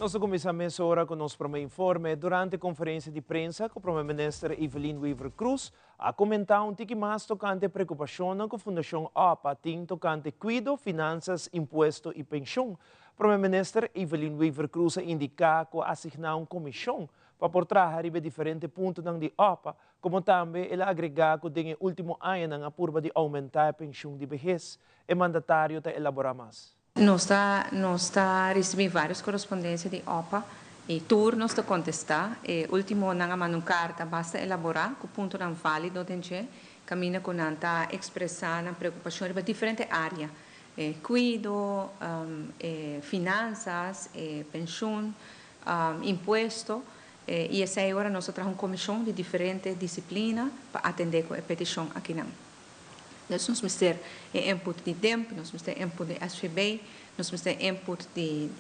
Nos ta cuminsa mesora cu nos prome informe. Durante conferencia di prensa cu Prome Minister Evelyn Wever-Croes a comenta un tiki mas tocante preocupacionnan cu Fundacion OPA tin tocante cuido, finanzas, impuesto y pensioen. Prome Minister Evelyn Wever-Croes a indica cu a asigna un comision pa por traha riba diferente puntonan di OPA, como tambe el a agrega cu den e ultimo añanan a purba di aumenta e pensioen di behes. E mandatario ta elabora mas. Nos ta recibi varios correspondencia di OPA y tur nos ta contesta. E ultimo nan a manda un carta basta elabora, cu puntonan valido den dje, caminda cu nan ta expresa nan preocupacion riba diferente area. Cuido, finanzas, pensioen, impuesto. Y esey awor nos a traha un comision di diferente disciplina pa atende cu e peticion akinan. Dus nos mester input di DIMP, nos mester input di SVB, nos mester input di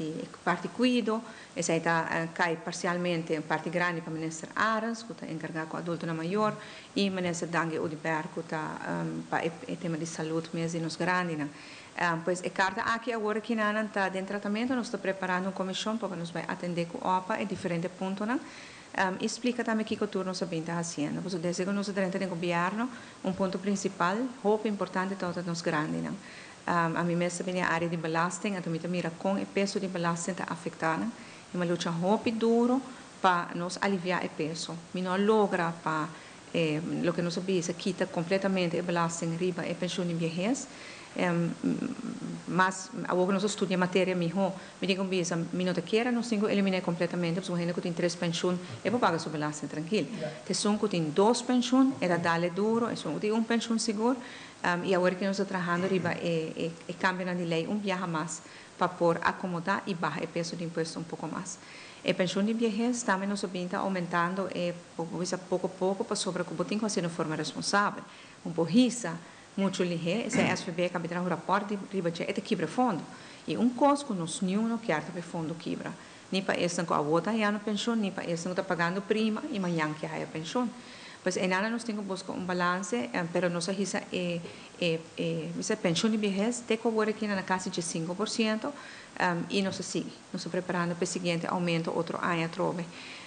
parti cuido, esey ta cay parcialmente un parti grandi pa minister Arends, cu ta encarga cu adultonan mayor, y minister Dangui Oduber, cu ta pa e tema di salud mes di nos grandinan. Pues e carta aki awor akinan ta den tratamento, nos ta preparando un comision pa nos bay atende cu OPA e diferente puntonan. Y splica tambe kico tur nos a bin ta haciendo. Pues desde cu nos a drenta den gobierno, un punto principal, hopi importante ta nos grandinan. Ami mes ta bin di area di belasting, anto mi ta mira con e peso di belasting ta afecta nan. Y mi a lucha hopi duro pa nos alivia e peso. Mi no a logra pa loke nos a bisa kita completamente e belasting riba e pensioen di behes. Mas awor nos a studia materia miho, mi tin cu bisa, mi no ta kier nos tin cu elimina completamente, pasobra hende cu tin tres pensioen, e por paga su belasting trankil. Esun cu tin dos pensioen, e ta dal duro, esun cu tin un pensioen sigur, y awor cu nos ta trahando riba e cambio di ley un biaha mas pa por acomoda y baha e peso di impuesto un poco mas. E pensioen di behes tambe nos ta aumentando e poco poco pasobra cu bo tin cu haci di forma responsabel. Un por hisa mucho lihe, esey SVB a caba di un rapport di riba dje, e ta kibra fondo. Y un cos cu nos no kier pa fondo kibra. Ni pa esnan cu awor ta hayando pensioen, ni pa esnan cu ta pagando prima y mañan kier haya pensioen. Pues einan nos tin cu busca un balance, pero nos a hisa e pensioen di behes, te awor aki na casi 5%, y nos ta sigui. Nos ta preparando pa e siguiente aumento otro aña trobe.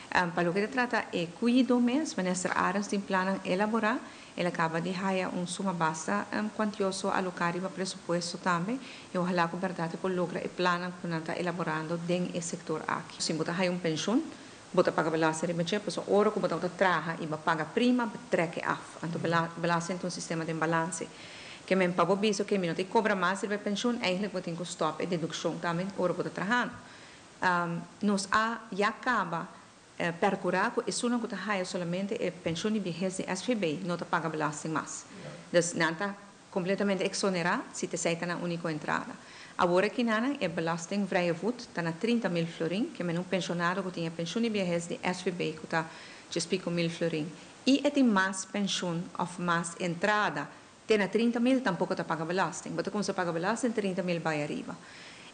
Pa loke ta trata e cuido mes, Minister Arends tin plan elabora, el a caba di haya un suma basta cuantioso aloca riba presupuesto tambe, y ohala cu berdad por logra e plan cu nan ta elaborando den e sector aki. Si bo ta haya un pensioen, bo ta paga belasting riba dje, pues ora cu bo ta traha y bo paga prima, trek af. Anto belasting ta un sistema di balance. Kemen pa bo bisa cu mi no ta cobra mas riba pensioen, eigenlijk bo tin cu stop e deduccion tambe ora bo ta trahando. Nos a ya caba percura cu esunnan cu ta haya solamente e pensioen di behes di SVB no ta paga belasting mas. Dus nan ta completamente exonera si esey ta nan unico entrada. Awor akinan e belastingvrije voet ta na 30 mil florin, kemen un pensionado cu tin pensioen di behes di SVB cu ta pico mil florin. Y e tin mas pensioen of mas entrada, te na 30 mil tampoco ta paga belasting. Bo ta cuminsa paga belasting 30 mil bay ariba.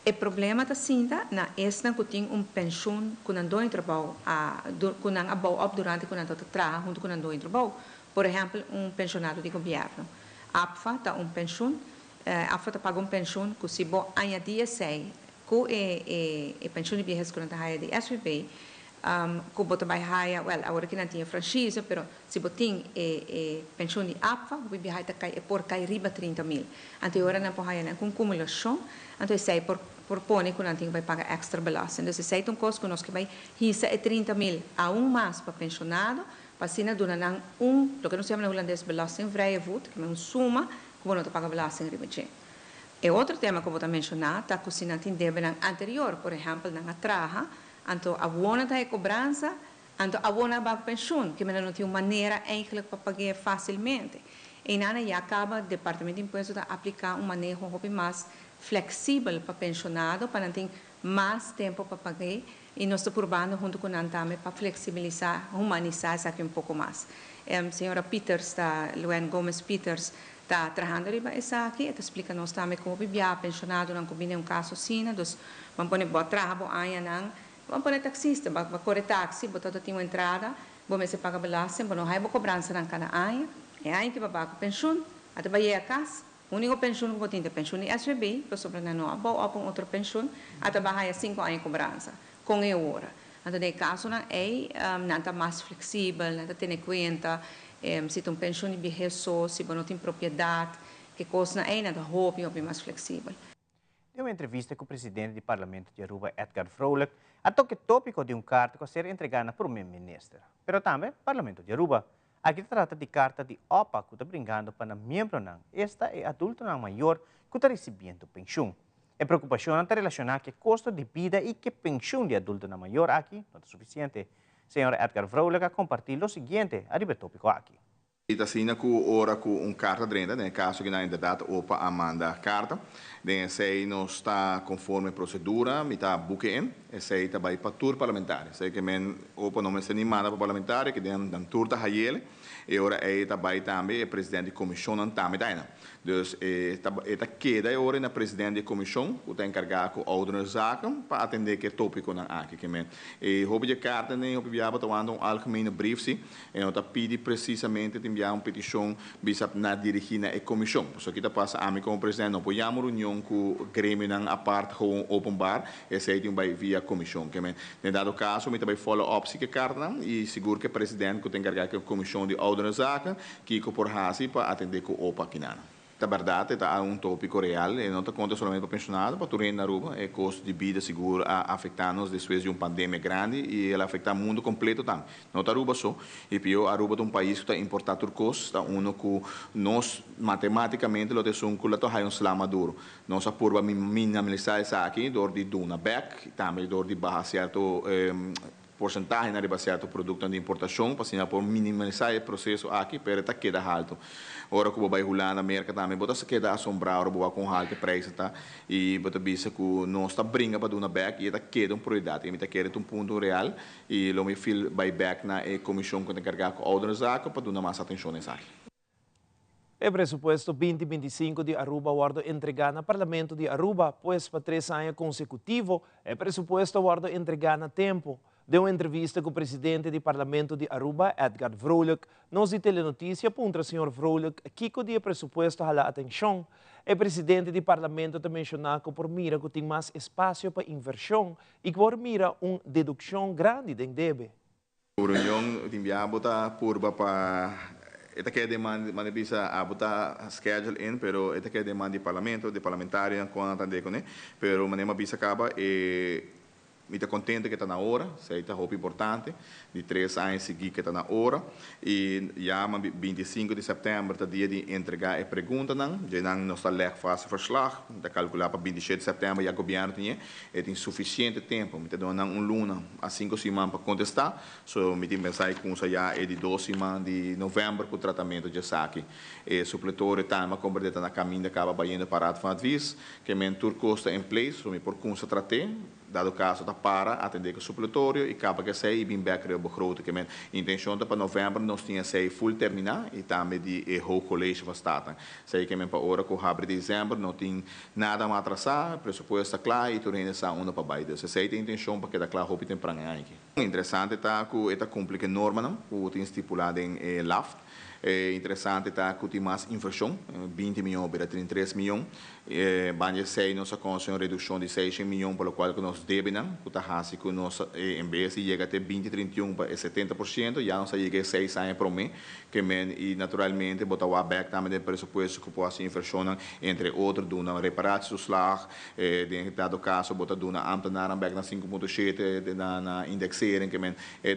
E problema ta sinta na esnan cu tin un pensioen cu nan doño trabou a cu nan a bouw op durante cu nan ta traha hunto cu nan doño trabou. Por ehempel, un pensionado di gobierno. APFA ta un pensioen, APFA ta paga un pensioen cu si bo añadi esey cu e pensioen di behes cu nan ta haya di SVB, cu bo ta bay haya, well, awor cu nan tin franchise, pero si bo tin e pensioen di APFA, bo bay ta cay, por cay riba 30 mil. Anto awor nan por haya nan cu acumulacion, anto esey por pone cu nan tin bay paga extra belasting. Dus esey ta un cos cu nos kier bay hisa e 30 mil aun mas pa pensionado, pa asina duna nan un, loke nos ta yama na Hulandes belastingvrije voet, cu ta un suma cu bo no ta paga belasting riba dje. E otro tema cu bo a menciona, ta cu si nan tin debenan anterior, por ehempel, nan a traha, anto awor nan ta e cobransa, anto awor nan a pensioen, kemen no tin un manera eigenlijk pa paga facilmente. Einan ya caba Departamento di Impuesto ta aplica un maneho hopi mas flexibel pa pensionado, pa nan tin mas tempo pa paga, y nos ta probando hunto cu nan tambe pa flexibilisa, humanisa esaki un poco mas. Señora Peters, ta, Luan Gomez Peters, ta trahando riba esaki, e ta splica nos tambe con bia pensionadonan cu bini un caso asina, dus ban pone bo a traha bo añanan, ban pone taxista, bo a core taxi, bo ta tin un entrada, bo mester paga belasting, bo no haya bo cobransanan cada aña, e aña cu bo paga pensioen, anto bo yega cas, unico pensioen cu bo tin ta pensioen di SVB, pasobra nan no a bouw op un otro pensioen, anto bo a haya 5 aña cobransa. Con e ora. Anto, den casonan ey, nan ta mas flexibel, nan ta tene cuenta si tin un pensioen di biehes so, si bo no tin propiedad, cu cosnan ey nan ta hopi, hopi mas flexibel. Den un entrevista cu presidente di Parlamento di Aruba, Edgar Vrolijk, a toca topico di un carta cu a ser entrega na prome minister, pero tambe Parlamento di Aruba. Aki ta trata di carta di OPA cu ta bringando pa nan miembronan, esta e adultonan mayor cu ta ricibiendo pensioen. E preocupacion ta relaciona cu e costo di bida y cu pensioen di adultonan mayor aki no ta suficiente. Señor Edgar Vrolijk a comparti lo siguiente ariba e topico aki. E asina cu ora cu un carta drenta, den caso cu na inderdaad OPA a manda carta, den esey nos ta conforme procedura, mi ta boek in, esey ta bay pa tur parlamentario. Esey kiermen OPA no mester ni manda pa parlamentario, cu den dan tur ta hayele, e ora ey ta bay tambe e presidente di comision tambe ta. Dus e ta keda e ora na presidente di comision, cu ta encarga cu ouderenzaken, pa atende cu e topiconan aki. Kiermen e hopi di carta ne hopi biaba ta wanda un algemene brief si, e no ta pidi precisamente tin bia un peticion bisa na dirigi na e comision. So aki ta pasa ami como presidente no por yama reunion cu gremionan apart gewoon openbaar, esey tin bay via comision. Kiermen, den dado caso mi ta bay follow up si cu carta y sigur cu presidente cu ta encarga cu comision di ouderenzaken, kico por hasi pa atende cu OPA akinan. Ta berdad, ta un topico real, y no ta conta solamente pa pensionado, pa tur na Aruba, e costo di bida sigur a afecta nos despues di un pandemia grandi y el a afecta mundo completo tambe. No ta Aruba so, y pio Aruba ta un pais cu ta importa tur cos, ta uno cu nos matematicamente lo ta un cu lo un sla maduro. Nos a purba minimalisa esaki, door di duna back, tambe door di baha cierto porcentahe na riba cierto producto di importacion, pa asina por minimalisa e proceso aki, pero ta keda halto. Ora cu bay Hulanda, America tambe, bo ta keda asombra ora bo con halto prijs ta y bo ta bisa cu nos ta bringa pa duna back y ta keda un prioridad. Y mi ta kere un punto real y lo mi feel bay back na e comision cu ta encarga cu ouderenzaken pa duna mas atencion esaki. E presupuesto 2025 di Aruba a wordo entrega na Parlamento di Aruba, pues pa 3 aña consecutivo, e presupuesto a wordo entrega na tempo. Den un entrevista cu e presidente di Parlamento di Aruba, Edgar Vrolijk, nos di Telenoticia a puntra señor Vrolijk kico di e presupuesto a hala atencion. E presidente di Parlamento ta menciona cu por mira cu tin mas espacio pa inversion y por mira un deduccion grandi di debe. Reunion tin bia bo ta purba pa e ta keda demanda manda bisa a bo ta schedule in, pero e ta keda demanda di parlamento, di parlamentario cu nan ta cune, pero manera bisa caba e mi ta contento cu ta na ora, esey ta hopi importante, di 3 aña sigui cu ta na ora, y ya 25 di september ta dia di entrega e preguntanan, ya nan nos ta leg vast verslag, ta calcula pa 27 di september ya gobierno tin, e tin suficiente tempo, mi ta duna un luna a 5 siman pa contesta, so mi tin pensa cu ya e di 2 siman di november cu tratamento di esaki. E supletorio tambe comprende na caminda caba bayendo pa Raad van Advies, kiermen tur cos ta in place, so mi por cuminsa trata, dado caso ta para atende cu supletorio y caba cu esey y bin back riba begroting. Kiermen intencion ta pa november nos tin esey full termina y tambe di e Hoog College van Staten. Esey kiermen pa ora cu habri december no tin nada mas atrasa, presupuesto ta cla y tur hende sa unda pa bay. Dus esey ta intencion pa keda cla hopi tempran aki. Interesante ta cu e ta cumpli cu normanan cu tin stipula den LAFT. Interesante ta cu tin mas inversion, 20 miyon, bira 33 miyon. Banda 6 nos a consigui un reduccion di 6 miyon, pa locual cu nos debe nan, cu ta hasi cu nos en bes di yega te 2031 pa 70%, ya nos a yega 6 aña prome, kiermen y naturalmente bo ta wak back tambe den presupuesto cu por inversion, entre otro, duna reparatietoeslag, den dado caso bo ta duna ambtenaren back na 5.7 na indexering, kiermen e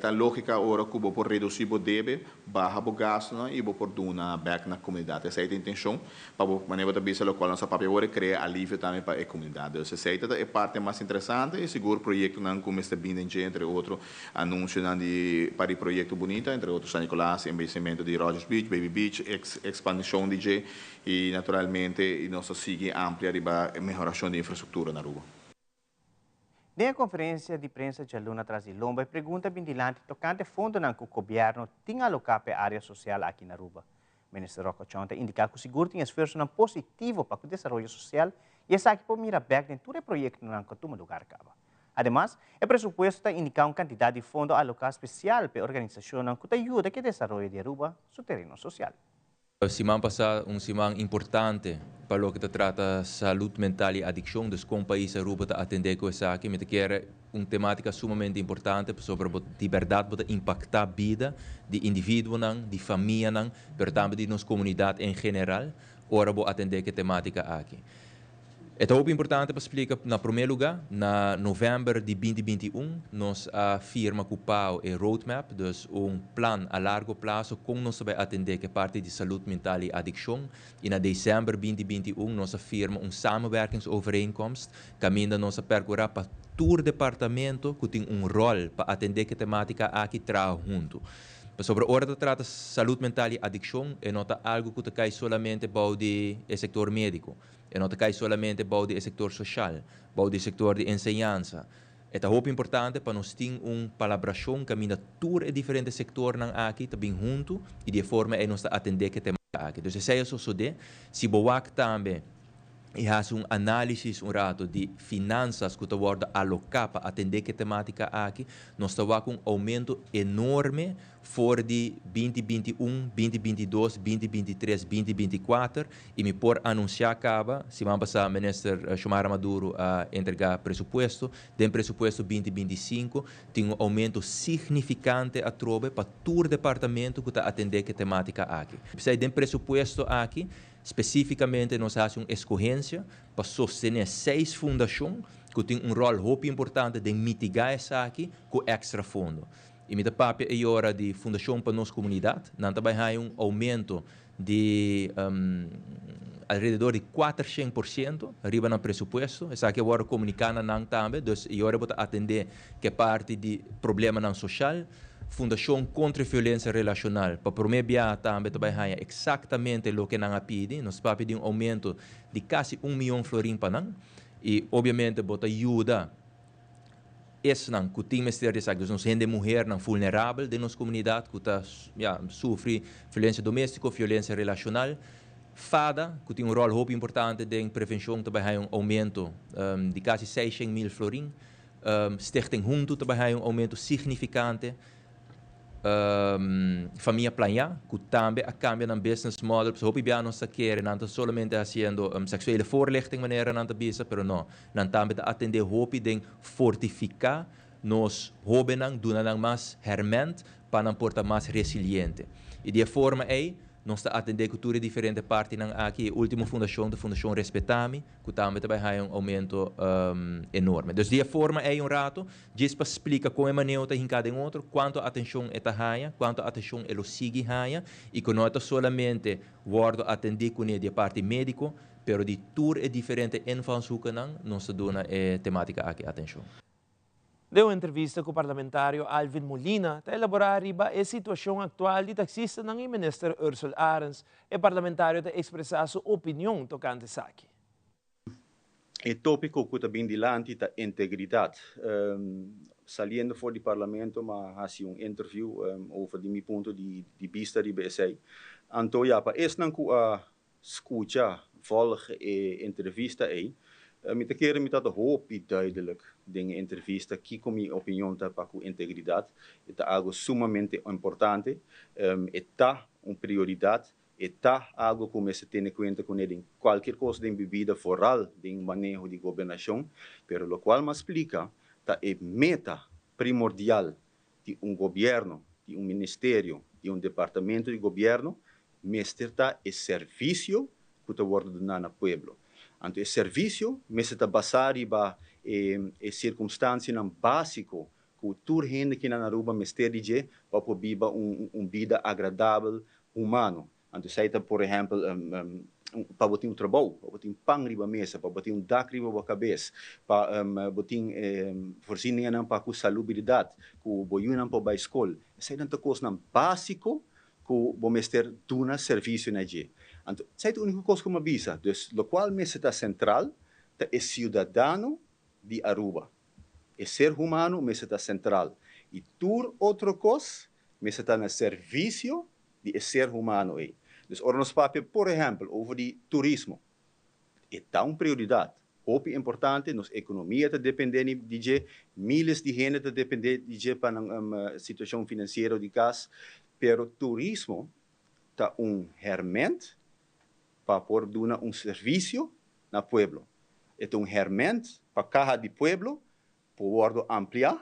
ta logica ora cu bo por reduci bo debe, baha bo gasto y bo por duna back na comunidad. Esey ta e intencion, pa manera ta bisa locual nos a papia awor crea alivio tambe pa e comunidad. Dus esey ta e parti mas interesante y sigur proyectonan cu mester bin, entre otro, anuncio di pa e proyecto bunita, entre otro San Nicolas, embeyecimento di Rogers Beach, Baby Beach, expansion di dje y naturalmente nos ta sigui amplia riba mehoracion di infrastructura na Aruba. Na conferencia di prensa dialuna tras di lomba, pregunta bin dilanti tocante fondonan cu gobierno tin aloca pa area social aki na Aruba. Minister Rocco Tjon ta indica cu sigur tin esfuerso positivo pa e desaroyo social y esaki por mira bek den tur proyectonan cu a tuma luga caba. Ademas, e presupuesto ta indica un cantidad di fondo aloca special pa organisacion cu ta yuda cu e desaroyo di Aruba su tereno social. Siman pasa, un siman importante pa pa loke ta trata salud mental y adiccion, dus con pais Aruba ta atende cu esaki. Mi ta kere un tematica sumamente importante pasobra bo di berdad bo ta impacta bida di individuonan, di famianan, pero tambe di nos comunidad en general ora bo atende cu e tematica aki. E ta hopi importante pa splica, na prome luga, na november di 2021 nos a firma cu PAO e roadmap, dus un plan a largo plazo con nos ta bay atende cu e parti di salud mental y adiccion, y na december 2021 nos a firma un samenwerkingsovereenkomst caminda nos a percura pa tur departamento cu tin un rol pa atende cu e tematica aki traha hunto. Pasobra ora ta trata salud mental y adiccion, e no ta algo cu ta cay solamente bou di e sector medico. E no ta cay solamente bou di e sector social, bou di e sector di enseñansa. E ta hopi importante pa nos tin un palabracion caminda tur e diferente sectornan aki ta bin hunto y di e forma ey nos ta atende cu e tematica aki. Dus esey a sosode. Si bo wak tambe y haci un analisis un rato di finanzas cu ta wordo aloca pa atende cu e tematica aki, nos ta wak un aumento enorme for di 2021, 2022, 2023, 2024 y mi por anuncia caba, siman pasa Minister Xiomara Maduro a entrega presupuesto, den presupuesto 2025 tin un aumento significante atrobe pa tur departamento cu ta atende cu e tematica aki. P'esey den presupuesto aki, specificamente nos a haci un escogencia pa sostene seis fundacion cu tin un rol hopi importante den mitiga esaki cu extra fondo. Y mi ta papia e ora di Fundacion pa Nos Comunidad, nan ta bay haya un aumento di alrededor di 400% riba nan presupuesto. Esaki a wordo comunica na nan tambe, dus e ora bo ta atende cu e parti di problemanan social. Fundacion contra Violencia Relacional, pa prome biaha tambe ta bay haya exactamente loke nan a pidi. Nos papia di un aumento di casi un miyon florin pa nan. Y obviamente bo ta yuda esnan cu tin mester di esaki, dus nos hende muhernan vulnerabel den nos comunidad cu ta, ja, sufri violencia domestico, violencia relacional. FADA, cu tin un rol hopi importante den prevencion, ta bay haya un aumento di casi 600.000 florin. Stichting Hunto ta bay haya un aumento significante. Famia Plania, cu tambe a cambia nan business model, pasobra hopi bia nos ta kere nan ta solamente haciendo seksuele voorlichting manera nan ta bisa, pero no, nan tambe ta atende hopi den fortifica nos hobennan, duna nan mas herment pa nan por ta mas resiliente. Y di e forma ey nos ta atende cu tur e diferente partinan aki. E ultimo fundacion ta Fundacion Respetami, cu tambe ta bay haya un aumento enorme. Dus di e forma ey un rato, djis pa splica con e maneho ta hinca den otro, cuanto atencion e ta haya, cuanto atencion e lo sigui haya, y cu no ta solamente wordo atendi cune di e parti medico, pero di tur e diferente invalshoekennan nos ta duna e tematica aki atencion. Den un entrevista cu parlamentario Alvin Molina, ta elabora riba e situacion actual di taxistanan y Minister Ursell Arends. E parlamentario ta expresa su opinion tocante esaki. E topico cu ta bin dilanti ta integridad. Saliendo for di parlamento, m'a haci un interview over di mi punto di bista riba esey. Anto ja, pa esnan cu a scucha, volg e entrevista ey, mi ta kere mi ta hopi duidelijk den e entrevista kico mi opinion ta pa cu integridad. E ta algo sumamente importante, e ta un prioridad, e ta algo cu mester tene cuenta cu den cualkier cos den bida, vooral den maneho di gobernacion, pero locual m'a splica ta e meta primordial di un gobierno, di un ministerio, di un departamento di gobierno, mester ta e servicio cu ta wordo duna na pueblo. Anto, e servicio mester ta basa riba e circunstancianan basico cu tur hende aki na Aruba mester di dje pa por biba un bida agradabel, humano. Anto, esey ta, por ehempel, pa bo tin un trabou, pa bo tin pan riba mesa, pa bo tin un dak riba bo cabes, pa bo tin voorzieningen pa cu salubridad, cu bo yiunan por bay scol. Esey ta cosnan basico cu bo mester duna servicio na dje. Anto, esey ta e unico cos cu m'a bisa. Dus, locual mester ta central, ta e ciudadano di Aruba. E ser humano mester ta central. Y tur otro cos mester ta na servicio di e ser humano ey. Dus ora nos papia, por ehempel, over di turismo. E ta un prioridad. Hopi importante, nos economia ta depende di dje, miles di hende ta depende di dje pa un situacion financiero di cas, pero turismo ta un herment. pa por duna un servisio na pueblo. E ta un hèrmènt pa kaha di pueblo por wòrdu ampliá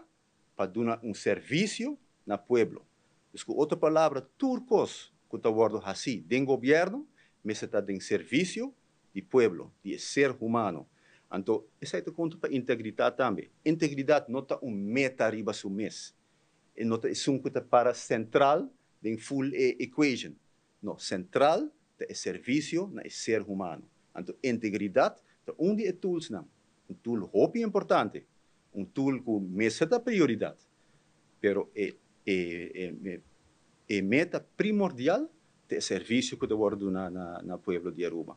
pa duna un servisio na pueblo. Dus ku otro palabra tur kos ku ta wòrdu hasí den gobièrnu mester ta den servisio di pueblo, di e ser humano. Anto esei ta konta pa integridat tambe. Integridat no ta un meta riba su mes. E no ta esun ku ta para sentral den full e equation. No, sentral ta e servisio na e ser humano. Anto integridat ta un di e toolsnan, un tool hopi importante, un tool ku mester ta prioridat, pero e e e meta primordial ta e servisio ku ta wòrdu duna na pueblo di Aruba.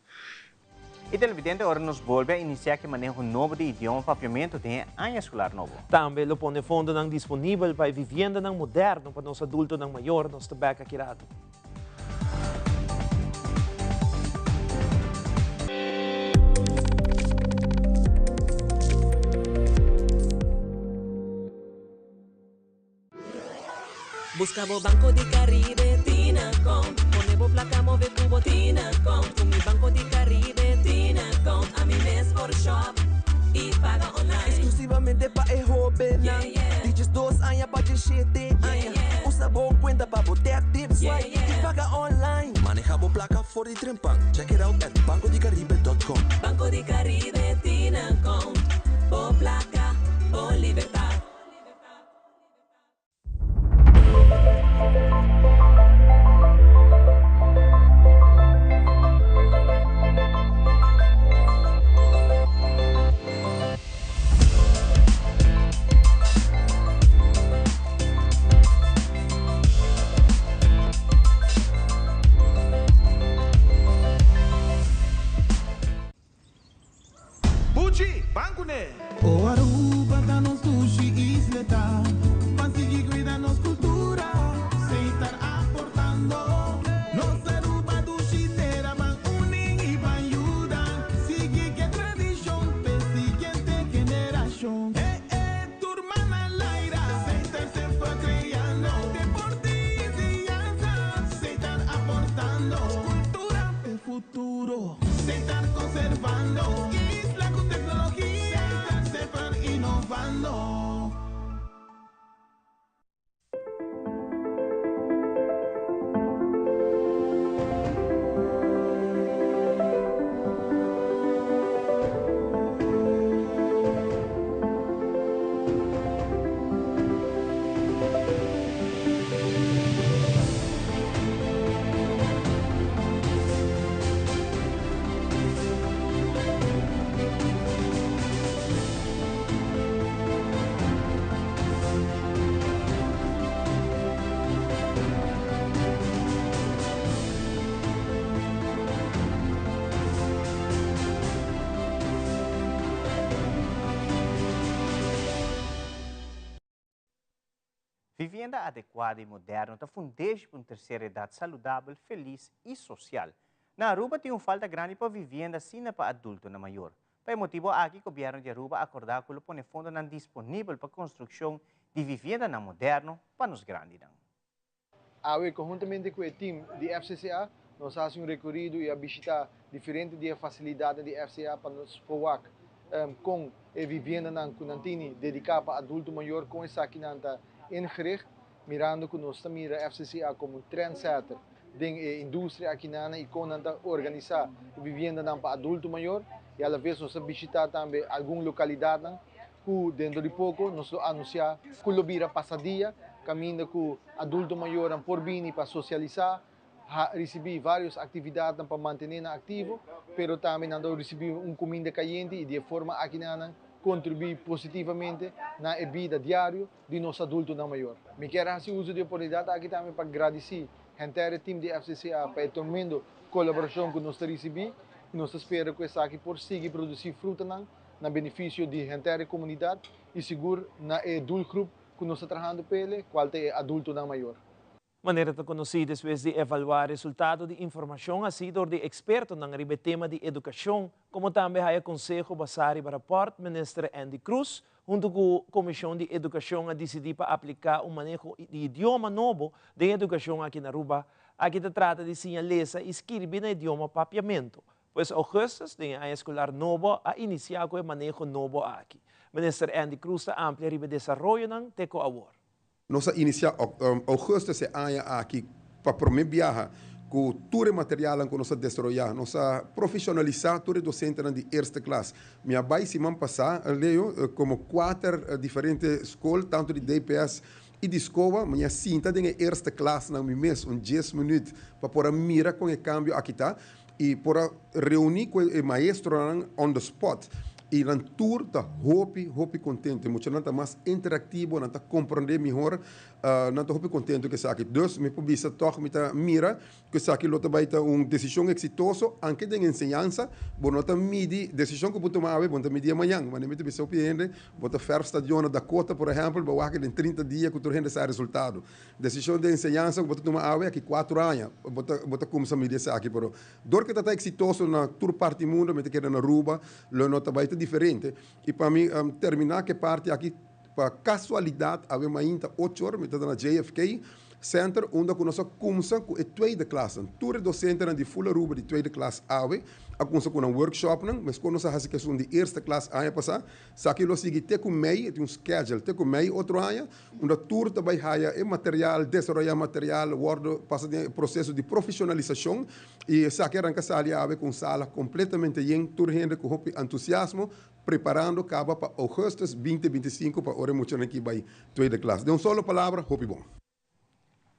E televidente ora nos bolbe a inicia cu e maneho nobo di idioma Papiamento den e aña escolar nobo. Tambe lo pone fondonan disponibel pa e viviendanan moderno pa nos adultonan mayor. Nos ta bek aki rato. Busca bo Banco di Caribe Tinacom Pone bo placa move cu bo Tinacom Cu mi Banco di Caribe Tinacom Ami mes por shop y paga online. Exclusivamente pa e hobennan di diesdos aña pa diesshete aña. Usa bo cuenta pa bo tap, tip, swipe y paga online. Maneha bo placa for di trempan. Check it out at bancodicaribe dot com. Banco di Caribe Tinacom Bo placa, bo libertad. Buchi, ban kuné! O Aruba ta nos dushi isleta, ban sigui cuida nos cultura, Setar aportando. Nos Aruba dushi tera, ban uni y ban yuda, sigui ke tradicion p'e siguiente generacion. E e tur man al aire, Setar semper creando, deporte y enseñanza, Setar aportando, cultura p'e futuro. Setar conservando isla cu tecnologia. Setar semper innovando. Vivienda adecuado y moderno ta fundeshi pa un tercera edad saludabel, feliz y social. Na Aruba tin un falta grandi pa vivienda asina pa adultonan mayor. Pa e motibo aki Gobierno di Aruba a acorda cu lo pone fondonan disponibel pa construccion di viviendanan moderno pa nos grandinan. Awe conhuntamente cu e team di FCCA nos a haci un recorido y a bishita diferente di e facilidadnan di FCA pa nos por wak con e viviendanan cu nan tini dedica pa adulto mayor con esakinan ta ingericht, mirando cu nos ta mira FCCA como un trendsetter den e industria akinana y con nan ta organisa e viviendanan pa adulto mayor y alaves nos a bishita tambe algun localidadnan ku dentro di poko nos lo anunsiá ku lo bira pasadia kaminda ku adulto mayornan por bini pa sosialisá, risibí vários aktividatnan pa mantené nan aktivo, pero tambe nan ta risibí un kuminda kayente i di e forma aki nan kontribuí positivamente na e bida diario di nos adultonan mayor. Mi kier hasi uso di e oportunidat aki tambe pa gradisí henter e tim di FCCA pa e tremendo kolaborashon ku nos ta risibí i nos ta spera ku esaki por sigui produsí frutanan na benefisio di henter e komunidat i sigur na e doelgroep ku nos ta trahando p'ele, kual ta e adultonan mayor. Manera ta konosí despues di evaluá resultado di informashon hasí dor di ekspertonan riba e tema di edukashon, komo tambe haya konseho basá riba rapòrt, Minister Endy Croes huntu ku Komishon di Edukashon a disidí pa apliká un maneho di idioma nobo den edukashon aki na Aruba. Aki ta trata di siña lesa y skirbi na idioma Papiamento. Pues augustus, den e aña escolar nobo, a inicia cu e maneho nobo aki. Minister Endy Croes ta amplia riba e desaroyonan te cu awor. Nos a inicia augustus e aña aki pa prome biaha cu tur e materialnan cu nos a desaroya. Nos a profesionalisa tur e docentenan di eerste klas. Mi a bay siman pasa, Leo, como cuater diferente scol, tanto di DPS y di SCOA. Mi a sinta den e eerste klasnan mi mes un dies minuut pa por a mira con e cambio aki ta y por a reuni cu e maestronan on the spot. Y nan tur ta hopi, hopi contento. E muchanan ta mas interactivo, nan ta comprende mihor, nan ta hopi contento cu esaki. Dus mi por bisa toch mi ta mira cu esaki lo ta bay ta un decision exitoso, anke den enseñansa bo no ta midi decision cu bo tuma awe, bo no ta midi e mañan. Manera mi ta bisa hopi hende, bo ta verf stadion na Dakota por ehempel, bo wak den 30 dia cu tur hende sa e resultado. Decision den enseñansa cu bo ta tuma awe, aki cuatro aña bo ta bo ta cuminsa midi esaki, pero Dor ke ta ta eksitoso na tur parti mundu, mi ta kere na Aruba lo no ta bai ta diferente. I pa mi terminá ku e parti aki, pa kasualidat awe mainta ocho or mi ta na JFK Center unda ku nos a kumsa ku e tweede klasnan. Tur e dosentenan di ful Aruba di tweede klas awe a kumsa ku nan workshopnan, meskos nos a hasi ku esun di eerste klas aña pasá. Esaki lo sigui te ku mei, e tin un schedule te ku mei otro aña. Unda tur ta bai haya e material, desaroyá material, wòrdu pasa den e proseso di profeshonalisashon i esaki a ranka sali awe ku un sala kompletamente yen, tur hende ku hopi entusiasmo preparando kaba pa ougùstùs 2025 pa ora e muchanan ki bai tweede klas. Den un solo palabra, hopi bon.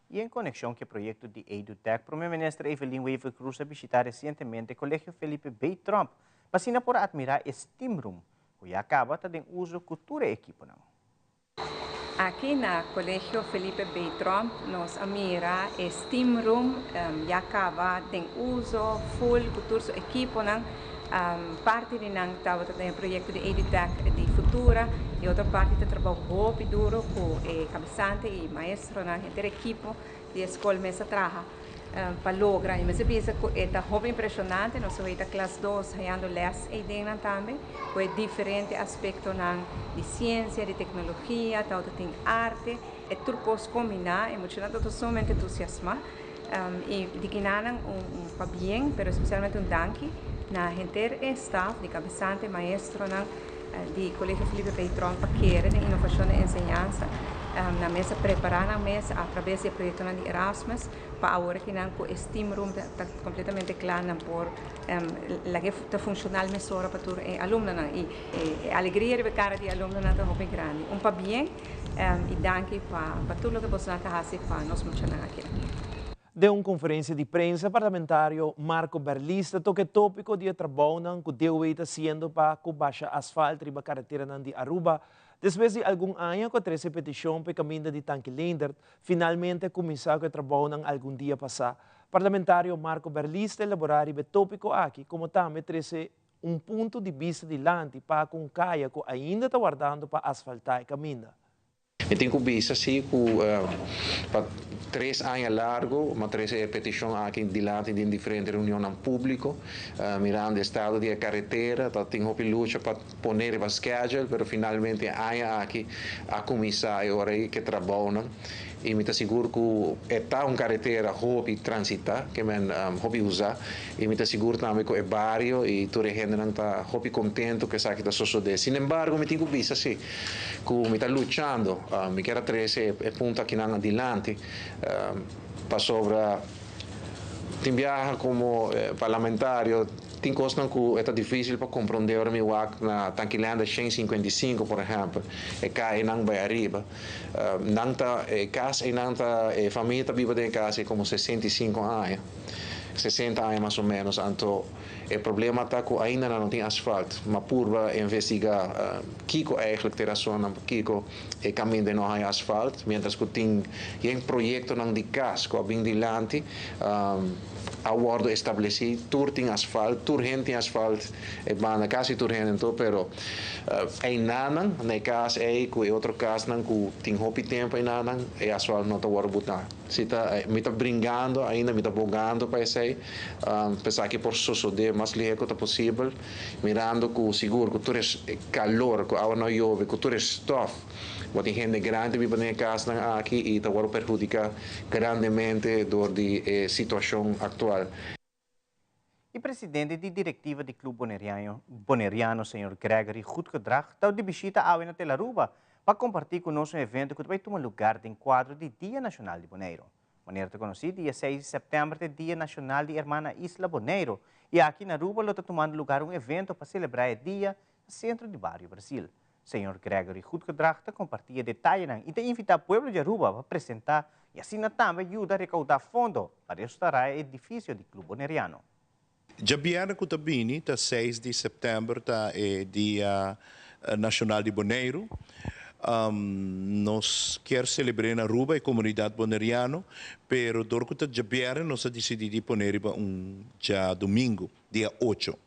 I en konekshon ku e proyekto di EduTech, Prome Minister Evelyn Wever-Croes a bishitá resientemente Kolegio Felipe B. Tromp pa asina por atmirá e steam room ku ya kaba ta den uso ku tur e ekiponan. Aki na Colegio Felipe B. Tromp nos a mira e steam room ya caba den uso full cu tur su equiponan. Parti di nan tabata den e proyecto di EduTech di Futura y otro parti ta trabao hopi duro cu e cabesante y maestronan, henter equipo di e scol mes a traha. Pa logra. Y mester bisa cu e ta hopi impresionante, nos a weta klas dos hayando les eydennan tambe, cu e diferente aspectonan di ciencia, di tecnologia, tawata tin arte, e tur cos combina, e muchanan ta sumamente entusiasma y di kinanan un pabien, pero especialmente un danki na henter e staf di cabesante, maestronan di Colegio Felipe P. Tromp pa kere den inovacion den enseñansa. Nan mes a prepara nan mes a traves di e proyectonan di Erasmus pa awor aki nan cu e steam room ta completamente cla nan por laga ta funcional mesora pa tur e alumnonan y e alegria riba e cara di e alumnonan ta hopi grandi. Un pabien y danki pa tur loke bosonan ta haci pa nos muchanan aki. Den un konferensia di prensa, parlamentario Marco Berlis ta toka e tópiko di e trabounan ku DOW ta hasiendo pa ku basha asfalt riba kareteranan di Aruba. Despues di algun aña ku a trese petishon pa e kaminda di Tanki Leendert, finalmente a kuminsá ku e trabounan algun dia pasá. Parlamentario Marco Berlis ta elaborá riba e tópiko aki komo tambe trese un punto di bista dilanti pa ku un kaya ku ainda ta wardando pa asfaltá e kaminda. Mi tin ku bisa si ku pa tres aña largu mi a trese e petishon aki dilanti den diferente reunionnan públiko, mirando estado di e karetera, ta tin hopi lucha pa pone riba schedule, pero finalmente e aña aki a kuminsá e ora ei ku e trabounan i mi ta sigur ku e ta un karetera hopi transitá, ke men hopi usá i mi ta sigur tambe ku e bario i tur e hendenan ta hopi kontentu ku esaki ta sosodé. Sinembargo mi tin ku bisa si. Ku mi ta luchando, mi kier a trese e punto akinan adilanti, pasobra tin biaha komo parlamentario tin kosnan ku e ta difísil pa komprondé ora mi wak na Tankilanda 155 por ehèmpel, e kayanan bai ariba, nan ta e kas einan ta e famia ta biba den e kas ei komo 65 aña, 60 aña mas o ménos, anto E problema ta ku ainda nan no tin asfalt. Ma purba investigá kiko eigenlijk ta e rasonnan pakiko e kaminda no haña asfalt, miéntras ku tin yen proyektonan di kas ku a bin dilanti a wòrdu establesí, tur tin asfalt, tur hende tin asfalt e banda, kasi tur hende anto, pero einanan na e kas ei ku e otro kasnan ku tin hopi tempu einanan e asfalt no ta wòrdu butá. Si ta mi ta bringando ainda, mi ta bogando pa esei. Esaki por sosodé mas lihé ku ta posibel, mirando ku sigur ku tur e kalor ku awa no yobe, ku tur e stòf Bo tin hende grandi biba den e kasnan aki i ta wòrdu perhudiká grandemente dor di e situashon aktual. E presidente di direktiva di Club Boneriano, Boneriano señor Gregory Goedgedrag ta di bishita awe na Telaruba pa kompartí ku nos un evento ku ta bai tuma lugar den kuadro di Dia Nashonal di Boneiru. Manera ta konosí, dia seis di sèptèmber ta e Dia Nashonal di Hermana Isla Boneiru i aki na Aruba lo ta tumando lugar un evento pa selebrá e dia na sentro di bario Brasil. Señor Gregory Goedgedrag ta kompartí e detayenan i ta invitá pueblo di Aruba pa presentá i asina tambe yuda rekaudá fondo pa restorá e edifisio di Club Boneriano. Djabièrnè ku ta bini ta seis di sèptèmber ta e Dia Nashonal di Boneiru. Nos kier selebr'é na Aruba e komunidat boneriano, pero dor ku ta djabièrnè nos a disidí di pon'é riba un djadumingu, dia ocho.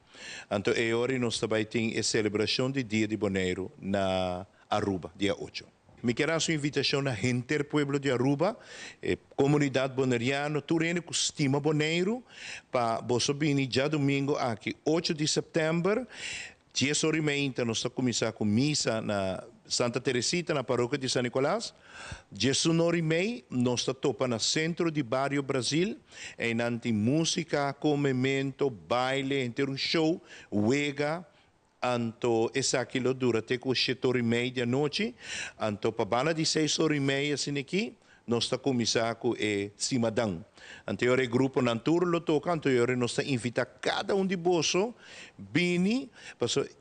Anto e ora ei nos ta bai tin e selebrashon di Dia di Boneiru na Aruba, dia ocho. Mi kier hasi un invitashon na henter pueblo di Aruba, e komunidat boneriano, tur hende ku stima Boneiru, pa boso bini djadumingu aki ocho di sèptèmber, dies ora i meinta nos ta kuminsá ku misa na Santa Teresita na parokia di San Nicolas. Diesun ora i mei nos ta topa na sentro di bario Brazil, einan tin músika, komemento, baile, henter un show, wega. Anto esaki lo dura te ku shete ora i mei di anochi. Anto pa banda di seis ora i mei asina aki, nos ta kuminsá ku e simadan. Anto e ora e gruponan tur lo toka, anto e ora nos ta invitá kada un di boso bini, pasobra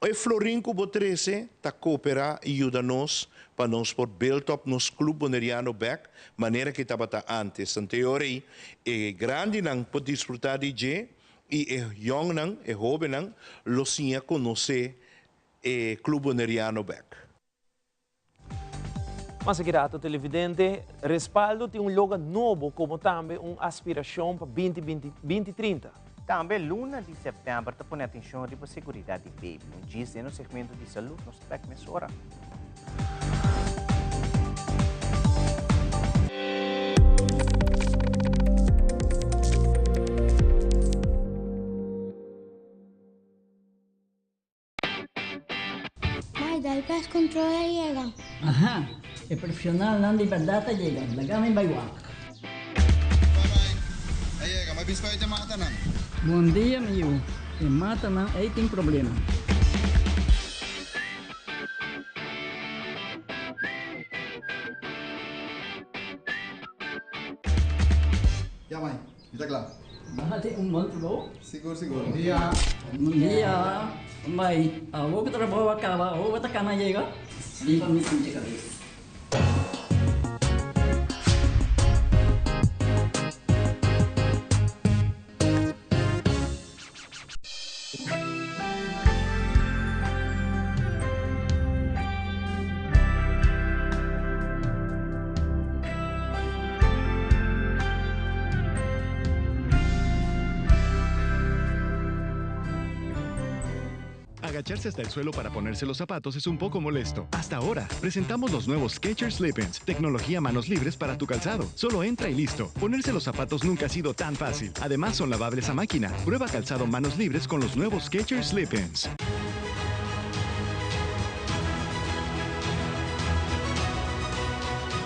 e florin ku bo trese ta kooperá i yuda nos pa nos por build up nos Club Boneriano bèk manera ku e tabata ántes. Anto e ora ei e grandinan por disfrutá di dje I e yòngnan, e hóbennan, lo siña konosé e Club Boneriano bèk. Mas aki rato televidente, Respaldo tin un loga nobo komo tambe un aspirashon pa binti binti, binti trinta. Tambe luna di sèptèmber ta pone atenshon riba seguridat di baby. Un djis den nos segmento di salud, nos ta bèk mesora. Mai, dal gas control a yega. Aha, e profesionalnan di berdad a yega. Laga mi bai wak. A yega, ma biscoit e matanan. Bon dia, mi yu. E matanan ei tin problema. Ya mai, mi ta kla. Bo hasi un bon trabou. Sigur, sigur. Bon dia. Bon dia. Mai, awor ku trabou a kaba, awor bo ta kana yega? Lipa mi pinche kabes. Agacharse hasta el suelo para ponerse los zapatos es un poco molesto. Hasta ahora, presentamos los nuevos Skechers Slip-ins, tecnología manos libres para tu calzado. Solo entra y listo. Ponerse los zapatos nunca ha sido tan fácil. Además, son lavables a máquina. Prueba calzado manos libres con los nuevos Skechers Slip-ins.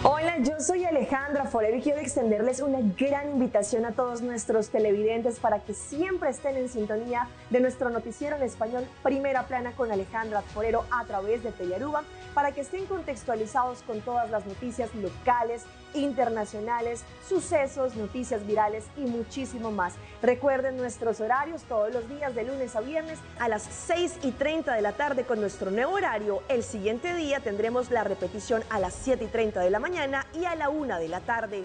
Hola, yo soy Alejandra Forero y quiero extenderles una gran invitación a todos nuestros televidentes para que siempre estén en sintonía de nuestro noticiero en español Primera Plana con Alejandra Forero a través de Telearuba, para que estén contextualizados con todas las noticias locales, internacionales, sucesos, noticias virales y muchísimo más. Recuerden nuestros horarios todos los días de lunes a viernes a las 6 y 30 de la tarde con nuestro nuevo horario. El siguiente día tendremos la repetición a las 7 y 30 de la mañana y a la 1 de la tarde.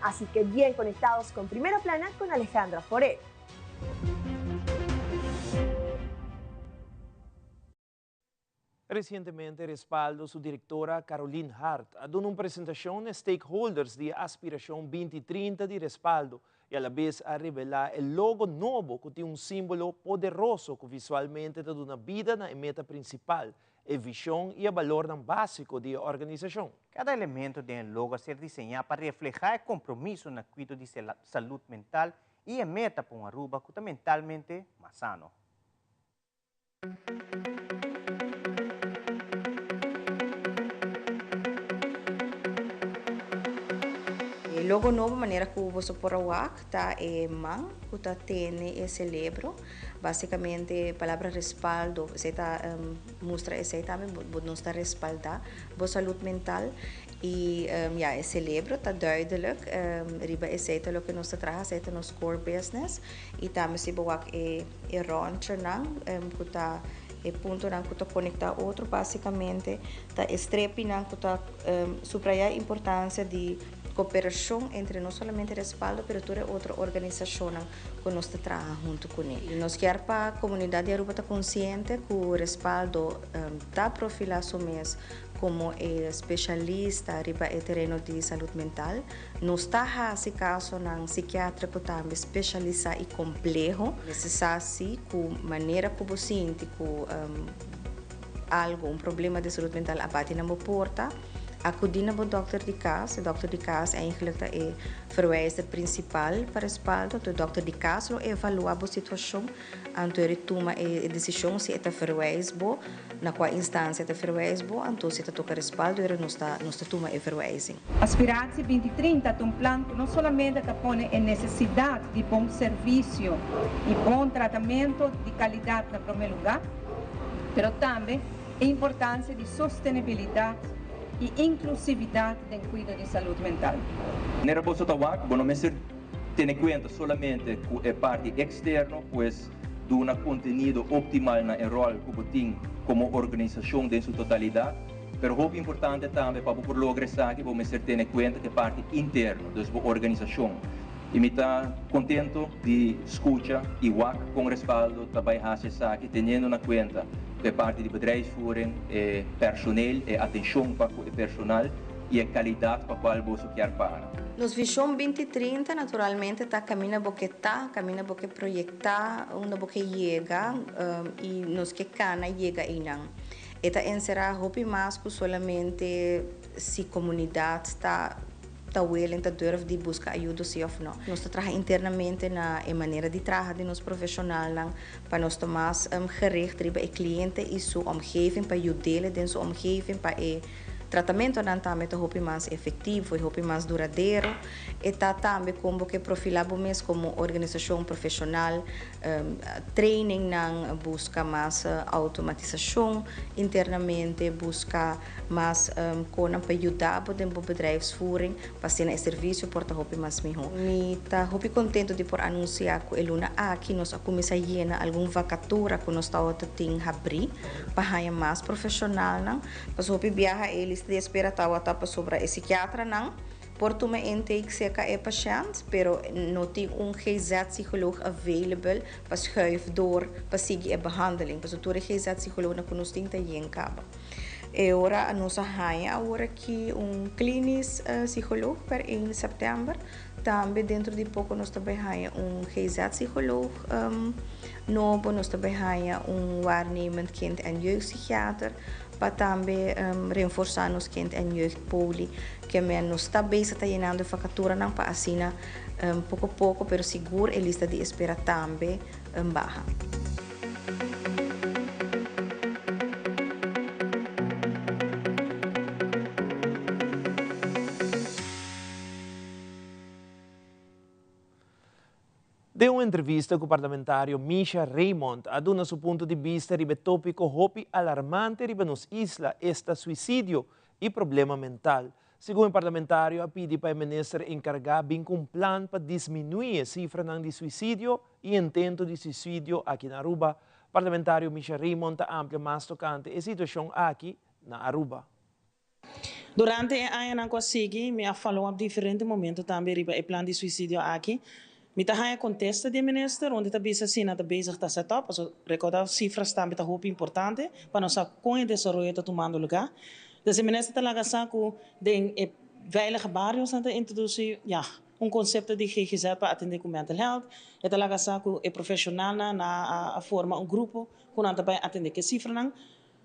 Así que bien conectados con Primera Plana con Alejandra Forero. Resientemente Respaldo su direktora Caroline Hart a duna un presentashon na e stakeholders di e Aspirashon binti trinta di Respaldo i alabes a revelá e logo nobo ku tin un símbolo poderoso ku visualmente ta duna bida na e meta prinsipal, e vishon i e balornan básiko di e organisashon. Kada elemento den e logo a ser diseñá pa reflehá e kompromiso na kuido di salud mental i e meta pa un Aruba ku ta mentalmente mas sano. Logo nobo manera ku boso por a wak ta e man ku ta tene e celebro. Basicamente palabra respaldo esei ta mustra esei tambe bo nos ta respalda bo salud mental y ya e celebro ta duidelijk riba esei ta loke nos ta traha esei ta nos core business y tambe si bo wak e e rondjenan ku ta e puntonan ku ta konekta otro basicamente ta e strepinan ku ta subraya e importancia di koperashon entre no solamente Respaldo pero tur e otro organisashonnan ku nos ta traha huntu kuné. Nos kier pa komunidat di Aruba ta konsiente ku Respaldo ta profilá su mes komo e speshalista riba e tereno di salud mental. Nos ta hasi kasonan sikiátriko tambe speshalisá i kompleho. Mester sa si ku manera ku bo sinti ku algu, un problema di salud mental a bati na bo porta, Acudi na bo dokter di cas. E dokter di cas eigenlijk ta e verwijzer principal pa Respaldo. Anto e dokter di cas lo evalua bo situacion anto e tuma e decision si e ta verwijs bo, na cua instancia e ta verwijs bo, anto si ta toca Respaldo ora nos ta nos ta tuma e verwijzing. Aspiratie binti trinta ta un plan cu no solamente ta pone e necesidad di bon servicio y bon tratamento di calidad na prome lugar, pero tambe E importancia di sostenibilidad y inclusividad den cuido di salud mental. Manera boso ta wak, bo no mester tene cuenta solamente cu e parti externo, pues duna contenido optimal na e rol cu bo tin como organisacion den su totalidad, pero hopi importante tambe pa bo por logra esaki bo mester tene cuenta cu e parti interno, dus bo organisacion. Y mi ta contento di scucha y wak con Respaldo ta bay haci esaki teniendo na cuenta cu e parti di bedrijfsvoering, e personeel, e atencion pa cu e personal y e calidad pa cual boso kier para. Nos vision binti trinta naturalmente ta caminda bo ke ta, caminda bo ke proyecta, unda bo ke yega y nos ke cana yega eynan. E ta encera hopi mas cu solamente si comunidad ta. Ta willing, ta durf di buska ayudo si of no. Nos ta traha internamente na e manera di traha di nos profeshonalnan pa nos ta mas gericht riba e kliente i su omgeving pa yud'é den su omgeving pa e tratamentonan tambe ta hopi mas efektivo i hopi mas duradero. E ta tambe kon bo ke profilá bo mes komo organisashon profeshonal, trainingnan, buska mas automatisashon internamente, buska. Mas konan pa yuda bo den bo bedrijfsvoering pa asina e servisio por ta hopi mas mihó. Mi ta hopi kontento di por anunsiá ku e luna aki nos a kuminsá yena algun vakatura ku nos tabata tin habrí pa haña mas profeshonalnan. Pasobra hopi biaha e lista di espera tabata pasobra e sikiatranan por tuma intake serka e pashènt, pero no tin un GZ-psycholoog available pa schuif door pa sigui e behandeling. Pasobra tur e GZ-psycholoognan ku nos tin ta yen kaba. E ora nos a haña awor aki un klinisch psycholoog per 1 sèptèmber. Tambe dentro di poko nos ta bai haña un GZ-psycholoog nobo, nos ta bai haña un waarnemend kind en jeugdpsychiater pa tambe renforsá nos kind en jeugdpoli. Ke men nos ta bezig ta yenando e vakaturanan pa asina poko poko pero sigur e lista di espera tambe baha. Den un entrevista cu parlamentario Misha Raymond a duna su punto di bista riba e topico hopi alarmante riba nos isla, esta suicidio y problema mental. Segun e parlamentario a pidi pa e minister encarga bin cu un plan pa disminui e cifranan di suicidio y intento di suicidio aki na Aruba. Parlamentario Misha Raymond ta amplia mas tocante e situacion aki na Aruba. Durante e añanan cu a sigui, mi a follow up diferente momento tambe riba e plan di suicidio aki. Mi ta haña contesta di e minister, unda e ta bisa si nan ta bezig ta set up, pasobra recorda cifras tambe ta hopi importante pa nos sa con e desaroyo ta tumando lugar. Dus e minister ta laga sa cu den e veilige bario's nan ta introduci, ya, un concepto di GGZ pa atende cu mental health. E ta laga sa cu e profesionalnan nan a forma un grupo cu nan ta bay atende cu e cifranan.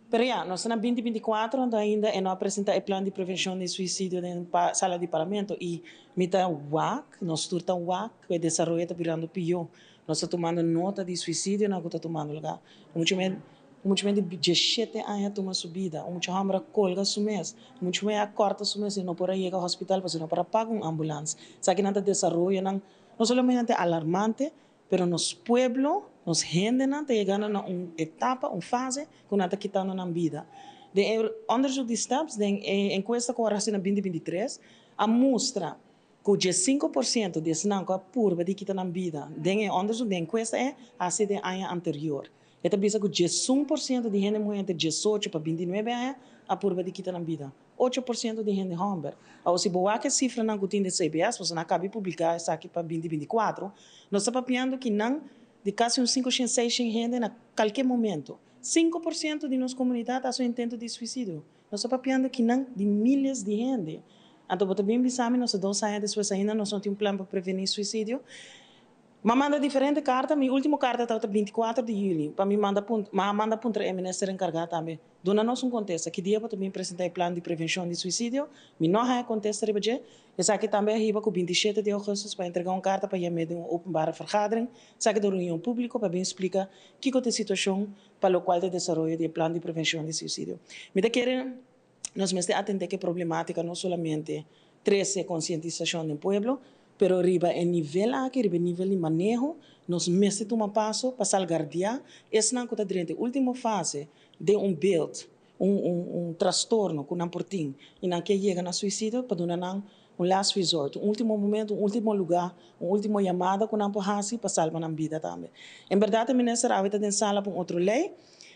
Pero ya, nos ta na binti binti kuater anto ainda e no a presenta e plan di prevencion di suicidio den sala di parlamento y mi ta wak, nos tur ta wak cu e desaroyo ta birando pio. Nos ta tumando nota di suicidionan cu ta tumando lugar. Mucho men. Un mucha muhé di diesshete aña a tuma su bida, un mucha hòmber a kolga su mes, un mucha muhé a kòrta su mes i no por a yega hòspital pasobra no por a paga un ambulans. Esakinan ta desaroyonan no solamente alarmante, pero nos pueblo, nos hendenan ta yegando na un etapa, un fase ku nan ta kitando nan bida. Den e onderzoek di STEPS, den e enkuesta ku a hasi na binti binti tres, a mustra ku diessinko por siento di esnan ku a purba di kita nan bida den e onderzoek, den e enkuesta e hasi den aña anterior. E ta bisa ku diesun por siento di hende muhé entre diesocho pa bintinuebe aña a purba di kita nan bida. Ocho por siento di hende hòmber. Awor si bo wak e sifranan ku tin den CBS, pasobra nan a kabi publiká esaki pa binti binti kuatro, nos ta papiando ki nan di kasi un sinku shen, seis shen hende na kalke momento. 5% di nos komunidat a hasi un intento di suisidio. Nos ta papiando ki nan di miles di hende. Anto bo ta bin bisa mi nos ta dos aña despues ainda nos no tin un plan pa prevení suisidio? M'a manda diferente karta, mi último karta tabata 24 di yüli pa mi manda punt, m'a manda puntra e minister enkargá tambe, duna nos un kontesta, ki dia bo ta bin presentá e plan di prevenshon di suisidio? Mi no a haña kontesta riba dje. Esaki tambe a hiba ku 27 di ougùstùs pa entregá un karta pa yam'é den un openbare vergadering, esaki ta un reunion públiko pa bin splika kiko ta e situashon pa lokual ta e desaroyo di e plan di prevenshon di suisidio. Mi ta kere nos mester atendé ku e problemátika no solamente trese konsientisashon den pueblo, pero riba e nivel aki, riba e nivel di maneho, nos mester tuma paso pa salgardiá esnan ku ta drenta e último fase den un beeld, un un un trastorno ku nan por tin i nan ke yega na suisidio pa duna nan un last resort, un último momento, un último lugá, un último yamada ku nan por hasi pa salba nan bida tambe. En bèrdat e minister awe ta den sala pa un otro lei.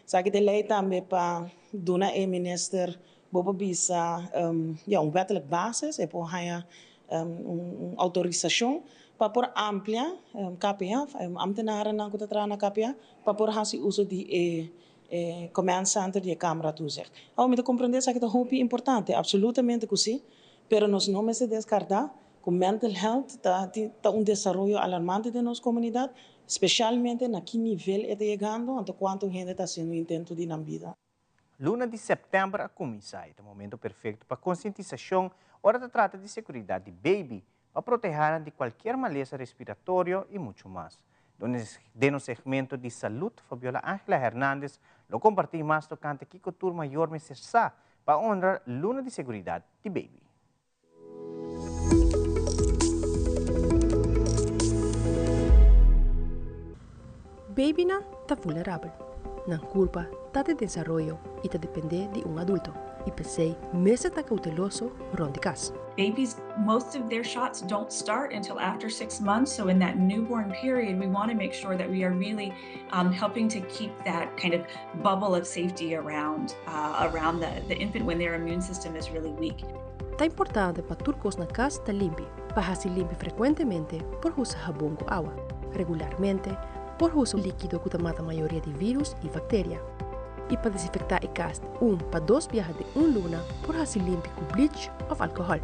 Esaki ta e lei tambe pa duna e minister bo por bisa ya un wettelijk basis, e por haña un outorisashon pa por amplia KPA, ambtenarennan ku ta traha na KPA, pa por hasi uso di e command center di e camera toezicht. Awor mi ta komprendé esaki ta hopi importante, absolutamente ku si, pero nos no mester deskartá ku mental health ta ta un desaroyo alarmante den nos komunidat, spesialmente na ki nivel e ta yegando, anto kuantu hende ta hasiendo intento di nan bida. Luna di sèptèmber a kuminsá i ta momento perfekto pa konsientisashon ora ta trata di seguridat di beibi, pa protehá nan di kualkier malesa respiratorio i muchu mas. Den nos segmento di salud, Fabiola Angela Hernandez lo kompartí mas tokante kiko tur mayor mester sa pa honra Luna di Seguridat di Beibi. Babynan ta vulnerabel. Nan kurpa ta den desaroyo i ta dependé di un adulto, i p'esei mester ta kouteloso rònt di kas. Babies, most of their shots don't start until after six months, so in that newborn period we want to make sure that we are really um, helping to keep that kind of bubble of safety around, uh, around the, the infant when their immune system is really weak. Ta importante pa tur kos na kas ta limpi. Pa hasi limpi frekuentemente por husa habon ku awa. Regularmente por husa un líkido ku ta mata mayoria di vírus i bakteria. I pa desinfektá e kas un pa dos biaha den un luna por hasi limpi ku bleach òf alkohòl.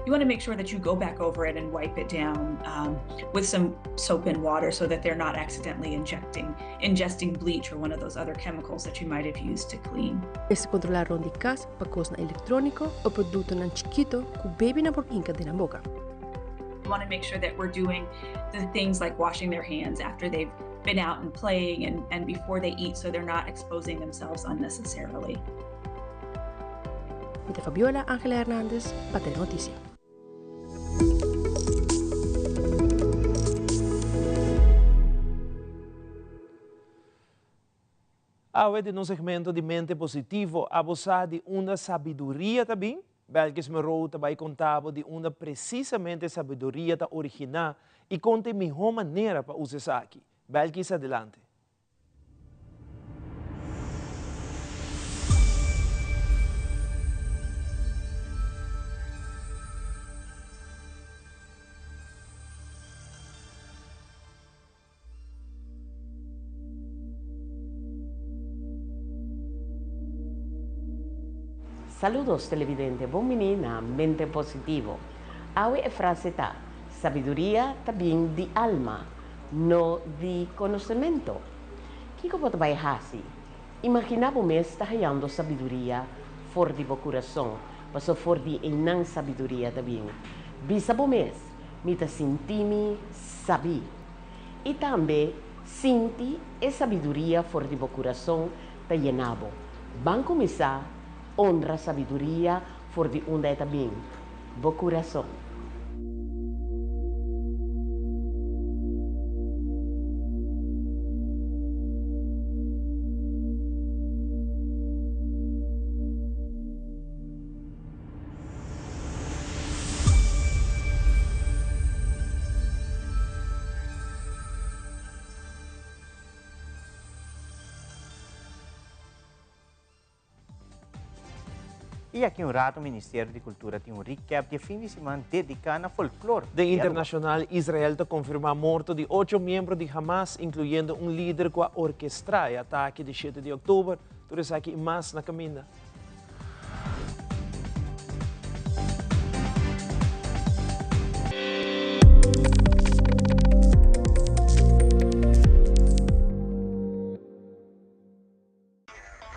You want to make sure that you go back over it and wipe it down um, with some soap and water so that they're not accidentally injecting ingesting bleach or one of those other chemicals that you might have used to clean. Mester kontrolá rònt di kas pa kosnan elektróniko o produktonan chikito ku bebinan por hinka den nan boka. We want to make sure that we're doing the things like washing their hands after they've been out and playing and, and before they eat so they're not exposing themselves unnecessarily. Mi ta Fabiola Angela Hernandez pa Telenoticia. Awe den nos segmento di Mente Positivo abo sa di unda sabiduria ta bin? Belkis Meroe ta bai konta bo di unda presisamente sabiduria ta originá i kon ta e mihó manera pa usa esaki. Belkis adelante. Saludos televidente, bon bini na Mente Positivo. Awe e frase ta, Sabiduria ta bin di alma, no di konosemento. Kiko bo ta bai hasi? Imaginá bo mes ta hayando sabiduria for di bo kurason, paso for di einan sabiduria ta bin. Bisa bo mes, Mi ta sinti mi sabí. I tambe sinti e sabiduria for di bo kurason ta yena bo. Ban kuminsá honra sabiduria for di unda e ta bin, bo kurason. Y aki un rato Ministerio di Cultura tin un recap di e fin di siman dedica na folklor Den di Aruba. internacional, Israel ta confirma morto di ocho miembro di Hamas, incluyendo un lider cu a orkestra e atake di shete di october. Tur esaki y mas na caminda.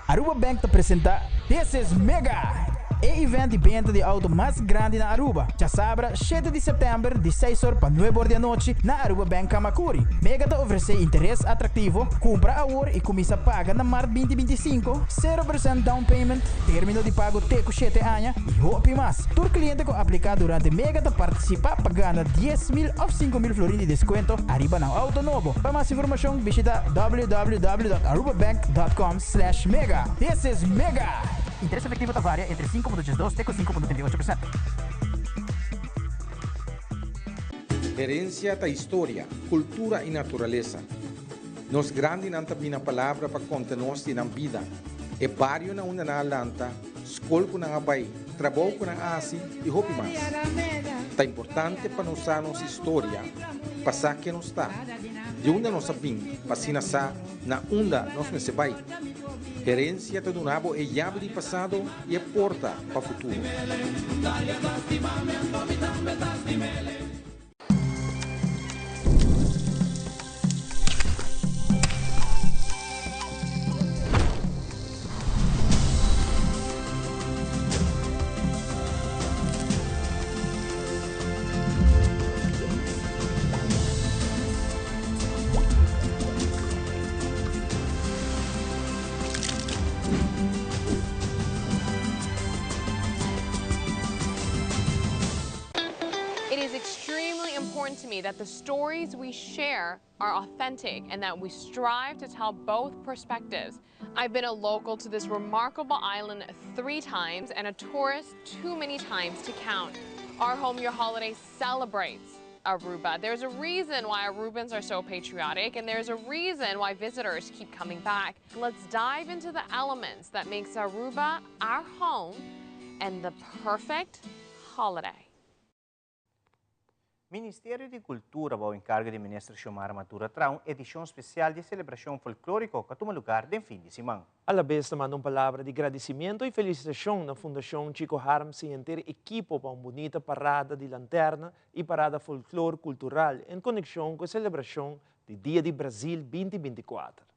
Aruba Bank ta presenta This is Mega! E event di benta di auto mas grandi na Aruba, djasabra shete di september di seis or pa nuebe or di anochi na Aruba Bank Camacuri. Mega ta ofrece interes atractivo, cumpra awor y cuminsa paga na mart 2025, 0% down payment, termino di pago te cu shete aña y hopi mas. Tur cliente cu aplica durante Mega ta participa pa gana 10,000 of 5,000 florin di descuento ariba nan auto nobo. Pa mas informacion bishita www.arubabank.com slash mega. This is Mega! Interes efectivo ta varia entre 5.82 te cu 5.38%. Herencia ta historia, cultura y naturalesa. Nos grandinan ta bina palabra pa conta nos di nan bida, e bario na unda nan a lanta, scol cu nan a bay, trabou cu nan a haci y hopi mas. Ta importante pa nos sa nos historia pa sa ken nos ta, di unda nos a bin pa asina sa na unda nos mester bay. Herencia ta duna bo e yabi di pasado y e porta pa futuro. It is extremely important to me that the stories we share are authentic and that we strive to tell both perspectives. I've been a local to this remarkable island three times and a tourist too many times to count. Our Home Your Holiday celebrates Aruba. There's a reason why Arubans are so patriotic, and there's a reason why visitors keep coming back. Let's dive into the elements that makes Aruba our home and the perfect holiday. Ministerio di Cultura bou encargo di Minister Xiomara Maduro a traha un edicion special di e celebracion folklorico cu a tuma lugar den fin di siman. Alabes ta manda un palabra di gradicimiento y felicitacion na Fundacion Chico Harms y henter ekipo pa un bunita parada di lanterna y parada folklor cultural en conexion cu e celebracion di Dia di Brazil 2024.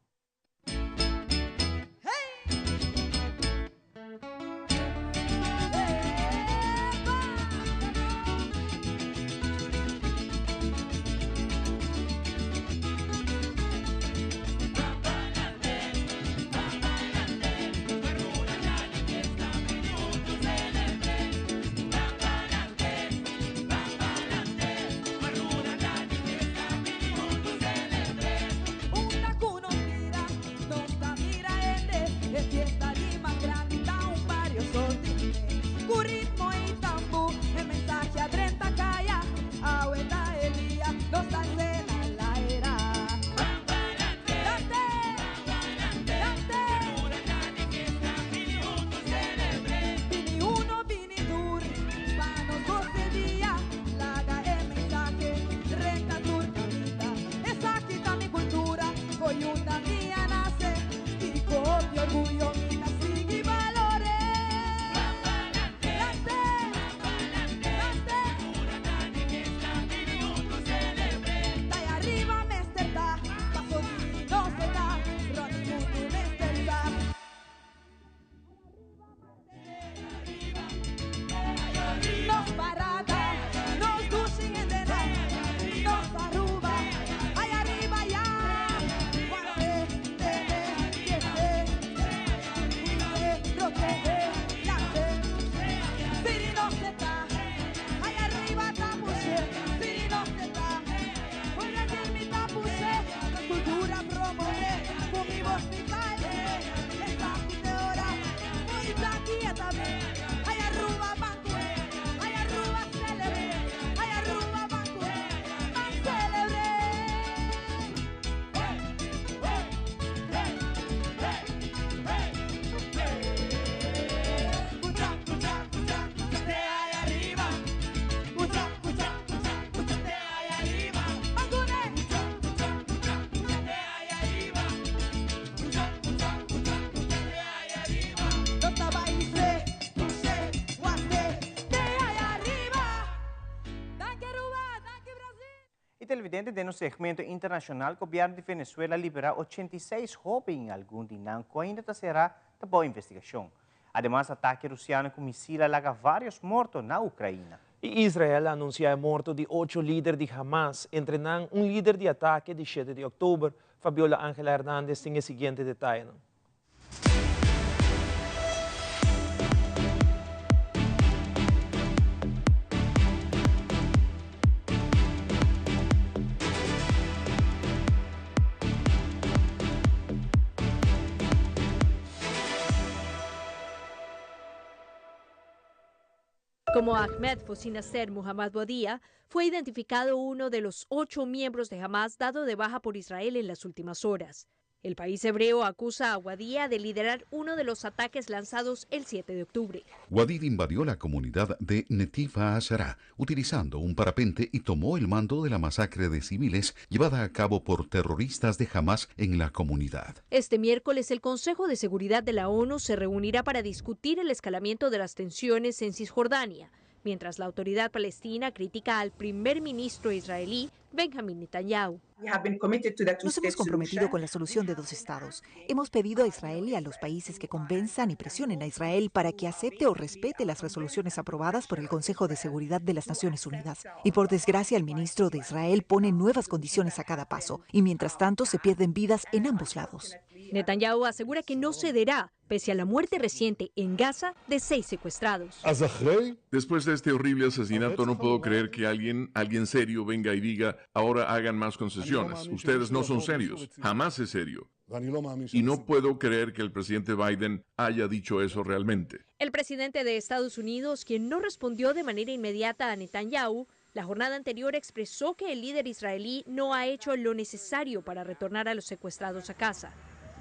televidente den nos segmento internacional, gobierno di Venezuela a libera 86 hoben, algun di nan cu ainda ta cera ta bou investigacion. Ademas, atake Rusiano cu misil a laga varios morto na Ucraina. Y Israel a anuncia e morto di ocho lider di Hamas, entre nan un lider di atake di shete di october. Fabiola Angela Hernandez tin e siguiente detayenan. Como Ahmed Fosina Nasser Muhammad Wadia, fue identificado uno de los ocho miembros de Hamas dado de baja por Israel en las últimas horas. El país hebreo acusa a Wadia de liderar uno de los ataques lanzados el 7 de octubre. Wadid invadió la comunidad de Netiv Ha'asara utilizando un parapente y tomó el mando de la masacre de civiles llevada a cabo por terroristas de Hamas en la comunidad. Este miércoles el Consejo de Seguridad de la ONU se reunirá para discutir el escalamiento de las tensiones en Cisjordania, mientras la autoridad palestina critica al primer ministro israelí Benjamin Netanyahu. Nos hemos comprometido con la solución de dos estados. Hemos pedido a Israel y a los países que convenzan y presionen a Israel para que acepte o respete las resoluciones aprobadas por el Consejo de Seguridad de las Naciones Unidas. Y por desgracia, el ministro de Israel pone nuevas condiciones a cada paso, y mientras tanto se pierden vidas en ambos lados. Netanyahu asegura que no cederá, pese a la muerte reciente en Gaza de 6 secuestrados. Después de este horrible asesinato, no puedo creer que alguien serio venga y diga, ahora hagan más concesiones. Ustedes no son serios. Jamás es serio. Y no puedo creer que el presidente Biden haya dicho eso realmente. El presidente de Estados Unidos, quien no respondió de manera inmediata a Netanyahu, la jornada anterior expresó que el líder israelí no ha hecho lo necesario para retornar a los secuestrados a casa.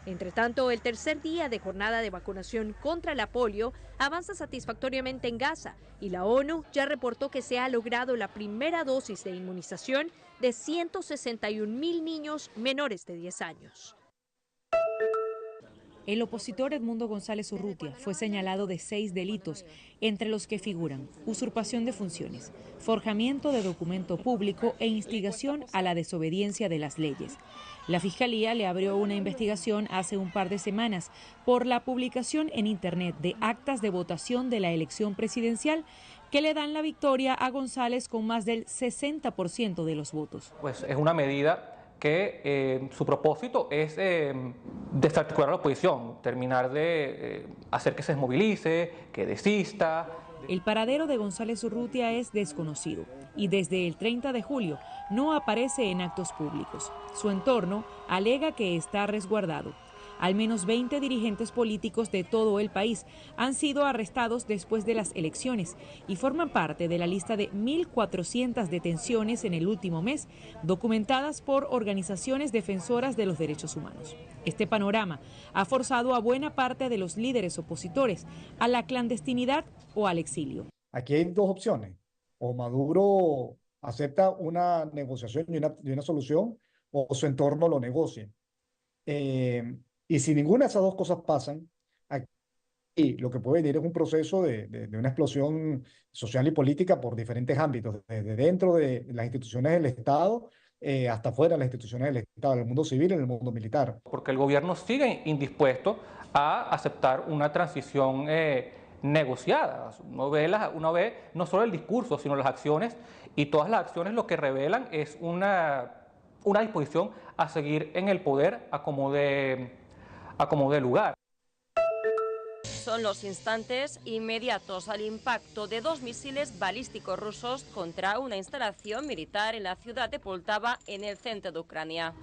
Entre tanto, el tercer día de jornada de vacunación contra la polio avanza satisfactoriamente en Gaza y la ONU ya reportó que se ha logrado la primera dosis de inmunización de 161.000 niños menores de 10 años. El opositor Edmundo González Urrutia fue señalado de 6 delitos, entre los que figuran usurpación de funciones, forjamiento de documento público e instigación a la desobediencia de las leyes. La Fiscalía le abrió una investigación hace un par de semanas por la publicación en Internet de actas de votación de la elección presidencial que le dan la victoria a González con más del 60% de los votos. Es una medida que su propósito es desarticular a la oposición, terminar de hacer que se desmovilice, que desista. El paradero de González Urrutia es desconocido y desde el 30 de julio no aparece en actos públicos. Su entorno alega que está resguardado. Al menos 20 dirigentes políticos de todo el país han sido arrestados después de las elecciones y forman parte de la lista de 1.400 detenciones en el último mes, documentadas por organizaciones defensoras de los derechos humanos. Este panorama ha forzado a buena parte de los líderes opositores a la clandestinidad o al exilio. Aquí hay dos opciones. O Maduro acepta una negociación y una solución, o su entorno lo negocie. Y si ninguna de esas dos cosas pasan, aquí lo que puede venir es un proceso de una explosión social y política por diferentes ámbitos, desde dentro de las instituciones del Estado hasta fuera de las instituciones del Estado, en el mundo civil y en el mundo militar. Porque el gobierno sigue indispuesto a aceptar una transición negociada. Uno ve no solo el discurso, sino las acciones, y todas las acciones lo que revelan es una disposición a seguir en el poder a como de lugar. Son los instantes inmediatos al impacto de 2 misiles balísticos rusos contra una instalación militar en la ciudad de Poltava, en el centro de Ucrania.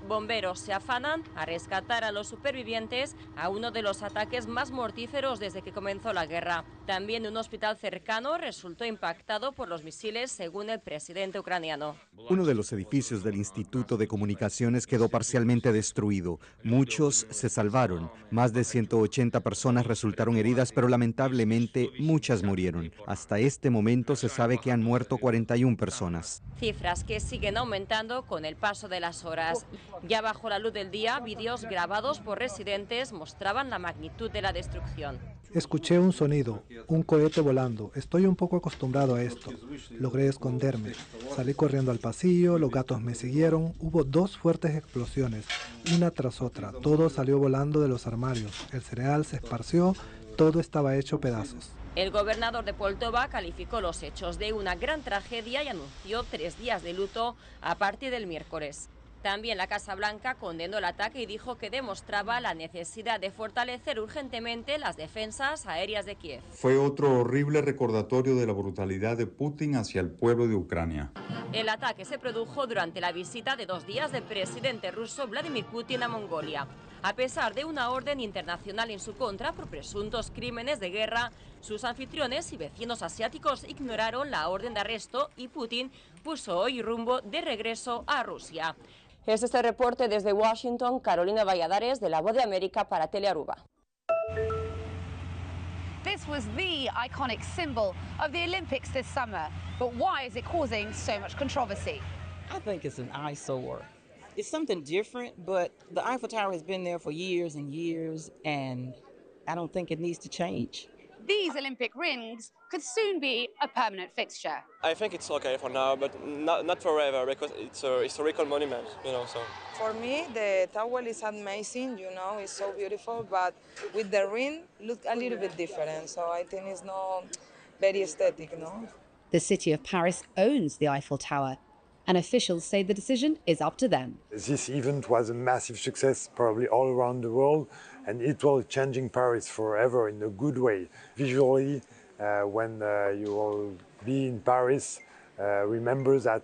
Bomberos se afanan a rescatar a los supervivientes a uno de los ataques más mortíferos desde que comenzó la guerra. También un hospital cercano resultó impactado por los misiles, según el presidente ucraniano. Uno de los edificios del Instituto de Comunicaciones quedó parcialmente destruido. Muchos se salvaron. Más de 180 personas resultaron heridas, pero lamentablemente muchas murieron. Hasta este momento se sabe que han muerto 41 personas. Cifras que siguen aumentando con el paso de las horas. Ya bajo la luz del día, vídeos grabados por residentes mostraban la magnitud de la destrucción. Escuché un sonido, un cohete volando. Estoy un poco acostumbrado a esto. Logré esconderme. Salí corriendo al pasillo, los gatos me siguieron. Hubo dos fuertes explosiones, una tras otra. Todo salió volando de los armarios. El cereal se esparció, todo estaba hecho pedazos. El gobernador de Poltava calificó los hechos de una gran tragedia y anunció tres días de luto a partir del miércoles. También la Casa Blanca condenó el ataque y dijo que demostraba la necesidad de fortalecer urgentemente las defensas aéreas de Kiev. Fue otro horrible recordatorio de la brutalidad de Putin hacia el pueblo de Ucrania. El ataque se produjo durante la visita de dos días del presidente ruso Vladimir Putin a Mongolia. A pesar de una orden internacional en su contra por presuntos crímenes de guerra, sus anfitriones y vecinos asiáticos ignoraron la orden de arresto y Putin puso hoy rumbo de regreso a Rusia. Este es el reporte desde Washington, Carolina Valladares, de La Voz de América para Telearuba. This was the iconic symbol of the Olympics this summer. But why is it causing so much controversy? I think it's an eyesore. It's something different, but the Eiffel Tower has been there for years and years, and I don't think it needs to change. These Olympic rings could soon be a permanent fixture. I think it's okay for now, but not, not forever because it's a historical monument, you know. So for me, the towel is amazing, you know, it's so beautiful, but with the ring, look a little bit different. So I think it's not very aesthetic, no. The city of Paris owns the Eiffel Tower, and officials say the decision is up to them. This event was a massive success, probably all around the world, and it was changing Paris forever in a good way. Visually, when you will be in Paris, remember that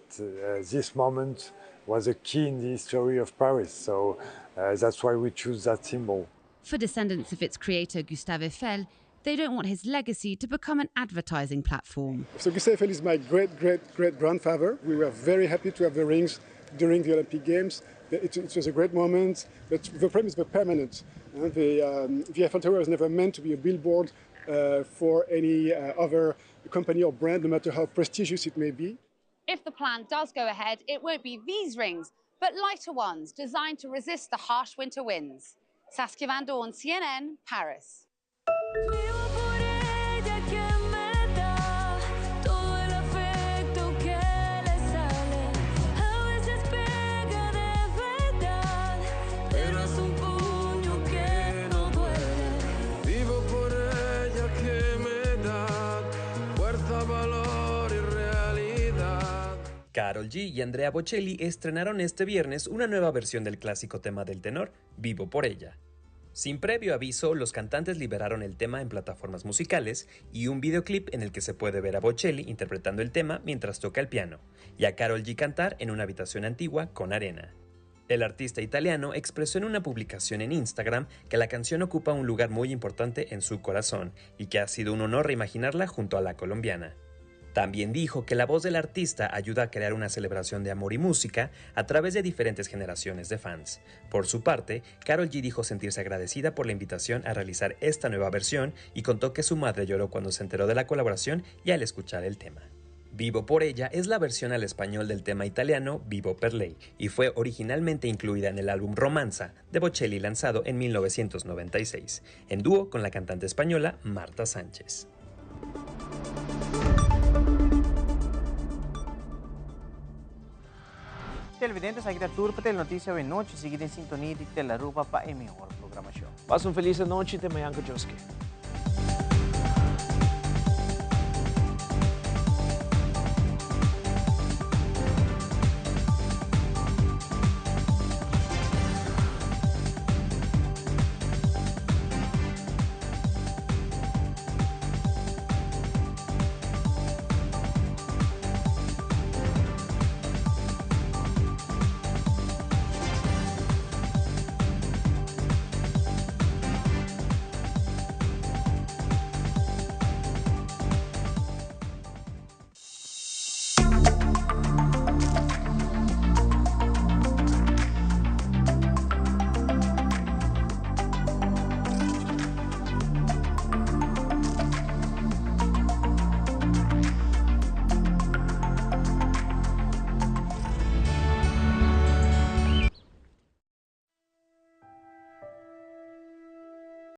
this moment was a key in the history of Paris. So that's why we choose that symbol. For descendants of its creator, Gustave Eiffel, they don't want his legacy to become an advertising platform. So Gustave Eiffel is my great great great grandfather. We were very happy to have the rings during the Olympic Games. It, it was a great moment, but the problem is the permanent. The, the Eiffel Tower was never meant to be a billboard for any other company or brand, no matter how prestigious it may be. If the plan does go ahead, it won't be these rings, but lighter ones designed to resist the harsh winter winds. Saskia Van Dorn, CNN, Paris. Karol G y Andrea Bocelli estrenaron este viernes una nueva versión del clásico tema del tenor, Vivo por ella. Sin previo aviso, los cantantes liberaron el tema en plataformas musicales y un videoclip en el que se puede ver a Bocelli interpretando el tema mientras toca el piano y a Karol G cantar en una habitación antigua con arena. El artista italiano expresó en una publicación en Instagram que la canción ocupa un lugar muy importante en su corazón y que ha sido un honor reimaginarla junto a la colombiana. También dijo que la voz del artista ayuda a crear una celebración de amor y música a través de diferentes generaciones de fans. Por su parte, Karol G dijo sentirse agradecida por la invitación a realizar esta nueva versión y contó que su madre lloró cuando se enteró de la colaboración y al escuchar el tema. Vivo por ella es la versión al español del tema italiano Vivo per lei y fue originalmente incluida en el álbum Romanza de Bocelli lanzado en 1996, en dúo con la cantante española Marta Sánchez. Televidente, esaki ta tur pa Telenoticia awe nochi. Sigui den sintonia di Telearuba pa e mihor programacion. Pasa un feliz nochi te mañan cu Dios kier.